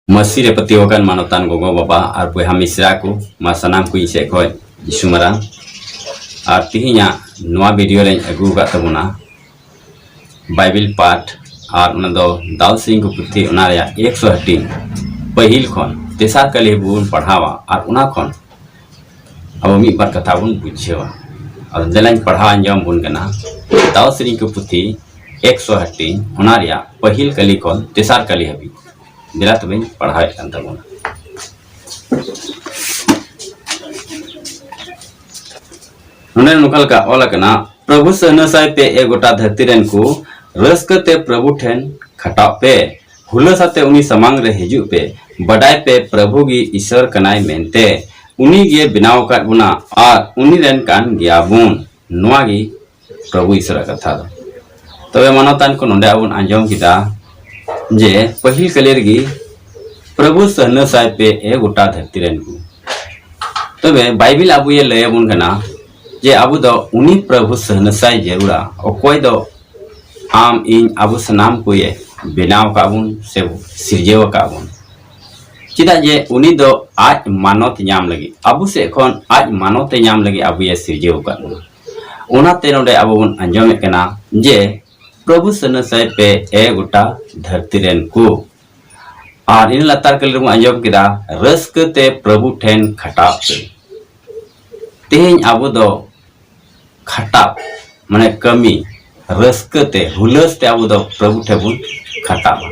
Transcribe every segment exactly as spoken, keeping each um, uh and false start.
ᱢᱟᱹᱥᱤ ᱨᱮ ᱯᱟᱹᱛᱭᱟᱹᱣ ᱟᱠᱟᱱ ᱢᱟᱱᱚᱛᱟᱱ ᱜᱚᱜᱚ ᱵᱟᱵᱟ ᱟᱨ ᱵᱚᱭᱦᱟ ᱢᱤᱥᱨᱟ ᱠᱚ, ᱢᱟ ᱥᱟᱱᱟᱢ ᱠᱚ ᱤᱧ ᱥᱮᱫ ᱠᱷᱚᱱ ᱡᱤᱥᱩ ᱢᱟᱨᱟᱝ᱾ ᱟᱨ ᱛᱤᱦᱤᱧᱟᱜ ᱱᱚᱣᱟ ᱵᱷᱤᱰᱤᱭᱳ ᱨᱮᱧ ᱟᱹᱜᱩ ᱟᱠᱟᱫ ᱛᱟᱵᱚᱱᱟ ᱵᱟᱭᱵᱮᱞ ᱯᱟᱴᱷ, ᱟᱨ ᱚᱱᱟ ᱫᱚ ᱫᱟᱣ ᱥᱮᱨᱮᱧ ᱠᱚ ᱯᱩᱛᱷᱤ, ᱚᱱᱟ ᱨᱮᱭᱟᱜ ᱮᱠᱥᱚ ᱦᱟᱹᱴᱤᱧ, ᱯᱟᱹᱦᱤᱞ ᱠᱷᱚᱱ ᱛᱮᱥᱟᱨ ᱠᱟᱹᱞᱤ ᱵᱚᱱ ᱯᱟᱲᱦᱟᱣᱟ, ᱟᱨ ᱚᱱᱟ ᱠᱷᱚᱱ ᱟᱵᱚ ᱢᱤᱫ ᱵᱟᱨ ᱠᱟᱛᱷᱟ ᱵᱚᱱ ᱵᱩᱡᱷᱟᱹᱣᱟ᱾ ᱟᱫᱚ ᱫᱮᱞᱟᱧ ᱯᱟᱲᱦᱟᱣ ᱟᱸᱡᱚᱢ ᱟᱵᱚᱱ ᱠᱟᱱᱟ ᱫᱟᱣ ᱥᱮᱨᱮᱧ ᱠᱚ ᱯᱩᱛᱷᱤ ᱮᱠᱥᱚ ᱦᱟᱹᱴᱤᱧ, ᱚᱱᱟ ᱨᱮᱭᱟᱜ ᱯᱟᱹᱦᱤᱞ ᱠᱟᱹᱞᱤ ᱠᱷᱚᱱ ᱛᱮᱥᱟᱨ ᱠᱟᱹᱞᱤ ᱦᱟᱹᱵᱤᱡ᱾ ᱫᱮᱞᱟ ᱛᱚᱵᱮᱧ ᱯᱟᱲᱦᱟᱣᱮᱫ ᱠᱟᱱ ᱛᱟᱵᱚᱱᱟ᱾ ᱱᱚᱰᱮ ᱱᱚᱝᱠᱟ ᱞᱮᱠᱟ ᱚᱞ ᱟᱠᱟᱱᱟ, "ᱯᱨᱚᱵᱷᱩ ᱥᱟᱹᱦᱱᱟᱹᱥᱟᱭ ᱯᱮ, ᱮ ᱜᱚᱴᱟ ᱫᱷᱟᱹᱨᱛᱤ ᱨᱮᱱ ᱠᱚ, ᱨᱟᱹᱥᱠᱟᱹ ᱛᱮ ᱯᱨᱚᱵᱷᱩ ᱴᱷᱮᱱ ᱠᱷᱟᱴᱟᱜ ᱯᱮ, ᱦᱩᱞᱟᱹᱥ ᱟᱛᱮ ᱩᱱᱤ ᱥᱟᱢᱟᱝ ᱨᱮ ᱦᱤᱡᱩᱜ ᱯᱮ, ᱵᱟᱰᱟᱭ ᱯᱮ ᱯᱨᱚᱵᱷᱩ ᱜᱮ ᱤᱥᱚᱨ ᱠᱟᱱᱟᱭ ᱢᱮᱱᱛᱮ, ᱩᱱᱤ ᱜᱮ ᱵᱮᱱᱟᱣ ᱟᱠᱟᱫ ᱵᱚᱱᱟ ᱟᱨ ᱩᱱᱤ ᱨᱮᱱ ᱠᱟᱱ ᱜᱮᱭᱟ ᱵᱚᱱ᱾" ᱱᱚᱣᱟ ᱜᱮ ᱯᱨᱚᱵᱷᱩ ᱤᱥᱚᱨᱟᱜ ᱠᱟᱛᱷᱟ ᱫᱚ᱾ ᱛᱚᱵᱮ ᱢᱟᱱᱚᱛᱟᱱ ᱠᱚ, ᱱᱚᱰᱮ ᱟᱵᱚ ᱵᱚᱱ ᱟᱸᱡᱚᱢ ᱠᱮᱫᱟ ᱡᱮ ᱯᱟᱹᱦᱤᱞ ᱠᱟᱹᱞᱤ ᱨᱮᱜᱮ ᱯᱨᱚᱵᱷᱩ ᱥᱟᱹᱦᱱᱟᱹᱥᱟᱭ ᱯᱮ, ᱮ ᱜᱚᱴᱟ ᱫᱷᱟᱹᱨᱛᱤ ᱨᱮᱱ ᱠᱚ᱾ ᱛᱚᱵᱮ ᱵᱟᱭᱵᱮᱞ ᱟᱵᱚᱭᱮ ᱞᱟᱹᱭ ᱟᱵᱚᱱ ᱠᱟᱱᱟ ᱡᱮ ᱟᱵᱚ ᱫᱚ ᱩᱱᱤ ᱯᱨᱚᱵᱷᱩ ᱥᱟᱹᱦᱱᱟᱹᱥᱟᱭ ᱡᱟᱹᱨᱩᱲᱟ, ᱚᱠᱚᱭ ᱫᱚ ᱟᱢ ᱤᱧ ᱟᱵᱚ ᱥᱟᱱᱟᱢ ᱠᱚᱭᱮ ᱵᱮᱱᱟᱣ ᱟᱠᱟᱫ ᱵᱚᱱ ᱥᱮ ᱥᱤᱨᱡᱟᱹᱣ ᱟᱠᱟᱫ ᱵᱚᱱ᱾ ᱪᱮᱫᱟᱜ ᱡᱮ ᱩᱱᱤ ᱫᱚ ᱟᱡ ᱢᱟᱱᱚᱛ ᱧᱟᱢ ᱞᱟᱹᱜᱤᱫ, ᱟᱵᱚ ᱥᱮᱫ ᱠᱷᱚᱱ ᱟᱡ ᱢᱟᱱᱚᱛ ᱮ ᱧᱟᱢ ᱞᱟᱹᱜᱤᱫ ᱟᱵᱚᱭᱮ ᱥᱤᱨᱡᱟᱹᱣ ᱟᱠᱟᱫ ᱵᱚᱱᱟ᱾ ᱚᱱᱟᱛᱮ ᱱᱚᱰᱮ ᱟᱵᱚ ᱵᱚᱱ ᱟᱸᱡᱚᱢᱮᱫ ᱠᱟᱱᱟ ᱡᱮ ᱯᱨᱚᱵᱷᱩ ᱥᱟᱹᱱᱟᱹᱥᱟᱭ ᱯᱮ, ᱮ ᱜᱚᱴᱟ ᱫᱷᱟᱹᱨᱛᱤ ᱨᱮᱱ ᱠᱚ᱾ ᱟᱨ ᱤᱱᱟᱹ ᱞᱟᱛᱟᱨ ᱠᱟᱹᱞᱤ ᱨᱮᱵᱚᱱ ᱟᱸᱡᱚᱢ ᱠᱮᱫᱟ, "ᱨᱟᱹᱥᱠᱟᱹ ᱛᱮ ᱯᱨᱚᱵᱷᱩ ᱴᱷᱮᱱ ᱠᱷᱟᱴᱟᱜ ᱯᱮ᱾" ᱛᱮᱦᱮᱧ ᱟᱵᱚ ᱫᱚ ᱠᱷᱟᱴᱟᱜ, ᱢᱟᱱᱮ ᱠᱟᱹᱢᱤ, ᱨᱟᱹᱥᱠᱟᱹ ᱛᱮ, ᱦᱩᱞᱟᱹᱥ ᱛᱮ ᱟᱵᱚ ᱫᱚ ᱯᱨᱚᱵᱷᱩ ᱴᱷᱮᱱ ᱵᱚᱱ ᱠᱷᱟᱴᱟᱜᱼᱟ᱾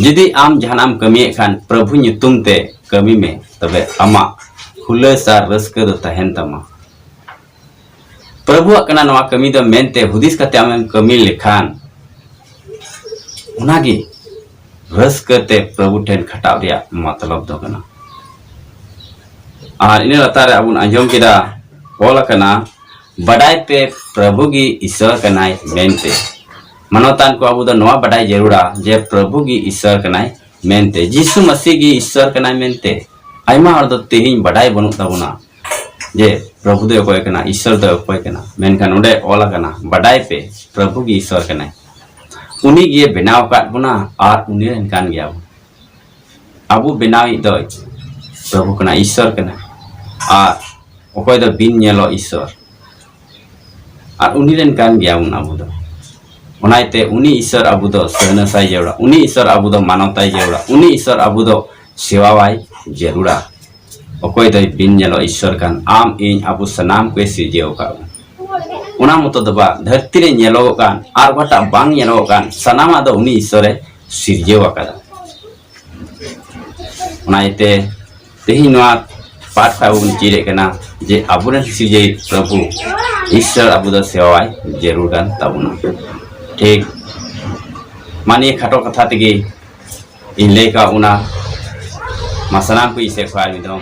ᱡᱩᱫᱤ ᱟᱢ ᱡᱟᱦᱟᱱᱟᱜ ᱮᱢ ᱠᱟᱹᱢᱤᱭᱮᱫ ᱠᱷᱟᱱ, ᱯᱨᱚᱵᱷᱩ ᱧᱩᱛᱩᱢ ᱛᱮ ᱠᱟᱹᱢᱤ ᱢᱮ, ᱛᱚᱵᱮ ᱟᱢᱟᱜ ᱦᱩᱞᱟᱹᱥ ᱟᱨ ᱨᱟᱹᱥᱠᱟᱹ ᱫᱚ ᱛᱟᱦᱮᱱ ᱛᱟᱢᱟ᱾ ᱯᱨᱚᱵᱷᱩᱣᱟᱜ ᱠᱟᱱᱟ ᱱᱚᱣᱟ ᱠᱟᱹᱢᱤ ᱫᱚ ᱢᱮᱱᱛᱮ ᱦᱩᱫᱤᱥ ᱠᱟᱛᱮ ᱟᱢᱮᱢ ᱠᱟᱹᱢᱤ ᱞᱮᱠᱷᱟᱱ, ᱚᱱᱟᱜᱮ ᱨᱟᱹᱥᱠᱟᱹ ᱛᱮ ᱯᱨᱚᱵᱷᱩ ᱴᱷᱮᱱ ᱠᱷᱟᱴᱟᱜ ᱨᱮᱭᱟᱜ ᱢᱚᱛᱞᱚᱵ ᱫᱚ ᱠᱟᱱᱟ᱾ ᱟᱨ ᱤᱱᱟᱹ ᱞᱟᱛᱟᱨ ᱨᱮ ᱟᱵᱚ ᱵᱚᱱ ᱟᱸᱡᱚᱢ ᱠᱮᱫᱟ, ᱚᱞ ᱟᱠᱟᱱᱟ, "ᱵᱟᱰᱟᱭ ᱯᱮ ᱯᱨᱚᱵᱷᱩ ᱜᱮ ᱤᱥᱚᱨ ᱠᱟᱱᱟᱭ ᱢᱮᱱᱛᱮ᱾" ᱢᱟᱱᱚᱛᱟᱱ ᱠᱚ, ᱟᱵᱚ ᱫᱚ ᱱᱚᱣᱟ ᱵᱟᱰᱟᱭ ᱡᱟᱹᱨᱩᱲᱟ ᱡᱮ ᱯᱨᱚᱵᱷᱩ ᱜᱮ ᱤᱥᱚᱨ ᱠᱟᱱᱟᱭ ᱢᱮᱱᱛᱮ, ᱡᱤᱥᱩ ᱢᱟᱹᱥᱤ ᱜᱮ ᱤᱥᱚᱨ ᱠᱟᱱᱟᱭ ᱢᱮᱱᱛᱮ᱾ ᱟᱭᱢᱟ ᱦᱚᱲ ᱫᱚ ᱛᱮᱦᱮᱧ ᱵᱟᱰᱟᱭ ᱵᱟᱹᱱᱩᱜ ᱛᱟᱵᱚᱱᱟ ᱡᱮ ᱯᱨᱚᱵᱷᱩ ᱫᱚᱭ ᱚᱠᱚᱭ ᱠᱟᱱᱟ, ᱤᱥᱚᱨ ᱫᱚᱭ ᱚᱠᱚᱭ ᱠᱟᱱᱟ᱾ ᱢᱮᱱᱠᱷᱟᱱ ᱱᱚᱰᱮ ᱚᱞ ᱟᱠᱟᱱᱟ, "ᱵᱟᱰᱟᱭ ᱯᱮ ᱯᱨᱚᱵᱷᱩ ᱜᱮ ᱤᱥᱚᱨ ᱠᱟᱱᱟᱭ᱾" ᱩᱱᱤ ᱜᱮ ᱵᱮᱱᱟᱣ ᱟᱠᱟᱫ ᱵᱚᱱᱟ ᱟᱨ ᱩᱱᱤ ᱨᱮᱱ ᱠᱟᱱ ᱜᱮᱭᱟ ᱵᱚᱱ᱾ ᱟᱵᱚ ᱵᱮᱱᱟᱣᱤᱡ ᱫᱚ ᱯᱨᱚᱵᱷᱩ ᱠᱟᱱᱟ, ᱤᱥᱥᱚᱨ ᱠᱟᱱᱟ᱾ ᱟᱨ ᱚᱠᱚᱭ ᱫᱚ ᱵᱤᱱ ᱧᱮᱞᱚᱜ ᱤᱥᱥᱚᱨ, ᱟᱨ ᱩᱱᱤ ᱨᱮᱱ ᱠᱟᱱ ᱜᱮᱭᱟ ᱵᱚᱱ ᱟᱵᱚ ᱫᱚ᱾ ᱚᱱᱟᱛᱮ ᱩᱱᱤ ᱤᱥᱥᱚᱨ ᱟᱵᱚ ᱫᱚ ᱥᱟᱹᱱᱟᱹᱥᱟᱭ ᱡᱟᱹᱨᱩᱲᱟ, ᱩᱱᱤ ᱤᱥᱥᱚᱨ ᱟᱵᱚ ᱫᱚ ᱢᱟᱱᱚᱛᱟᱭ ᱡᱟᱹᱨᱩᱲᱟ, ᱩᱱᱤ ᱤᱥᱥᱚᱨ ᱟᱵᱚ ᱫᱚ ᱥᱮᱣᱟᱣᱟᱭ ᱡᱟᱹᱨᱩᱲᱟ᱾ ᱚᱠᱚᱭ ᱫᱚᱭ ᱵᱤᱱ ᱧᱮᱞᱚᱜ ᱤᱥᱥᱚᱨ ᱠᱟᱱ? ᱟᱢ, ᱤᱧ, ᱟᱵᱚ ᱥᱟᱱᱟᱢ ᱠᱚᱭ ᱥᱤᱨᱡᱟᱹᱣ ᱟᱠᱟᱫ ᱵᱚᱱ᱾ ᱚᱱᱟ ᱢᱚᱛᱚ ᱫᱚ ᱵᱟᱝ, ᱫᱷᱟᱹᱨᱛᱤ ᱨᱮ ᱧᱮᱞᱚᱜᱚᱜ ᱠᱟᱱ ᱟᱨ ᱚᱠᱟᱴᱟᱜ ᱵᱟᱝ ᱧᱮᱞᱚᱜᱚᱜ ᱠᱟᱱ ᱥᱟᱱᱟᱢᱟᱜ ᱫᱚ ᱩᱱᱤ ᱤᱥᱥᱚᱨᱮ ᱥᱤᱨᱡᱟᱹᱣ ᱟᱠᱟᱫᱟ᱾ ᱚᱱᱟ ᱤᱭᱟᱹᱛᱮ ᱛᱮᱦᱮᱧ ᱱᱚᱣᱟ ᱯᱟᱴ ᱟᱵᱚ ᱵᱚᱱ ᱪᱮᱫ ᱮᱫ ᱠᱟᱱᱟ ᱡᱮ ᱟᱵᱚᱨᱮᱱ ᱥᱤᱨᱡᱟᱹᱣᱤᱡ ᱯᱨᱚᱵᱷᱩ ᱤᱥᱥᱚᱨ ᱟᱵᱚ ᱫᱚ ᱥᱮᱣᱟᱭ ᱡᱟᱹᱨᱩᱲ ᱠᱟᱱ ᱛᱟᱵᱚᱱᱟ᱾ ᱴᱷᱤᱠ, ᱢᱟ ᱱᱤᱭᱟᱹ ᱠᱷᱟᱴᱚ ᱠᱟᱛᱷᱟ ᱛᱮᱜᱮ ᱤᱧ ᱞᱟᱹᱭ ᱠᱟᱜ ᱵᱚᱱᱟ᱾ ᱢᱟ ᱥᱟᱱᱟᱢ ᱠᱚ ᱤᱧ ᱥᱮᱫ ᱠᱷᱚᱱ ᱟᱨ ᱢᱤᱫ ᱫᱷᱟᱣ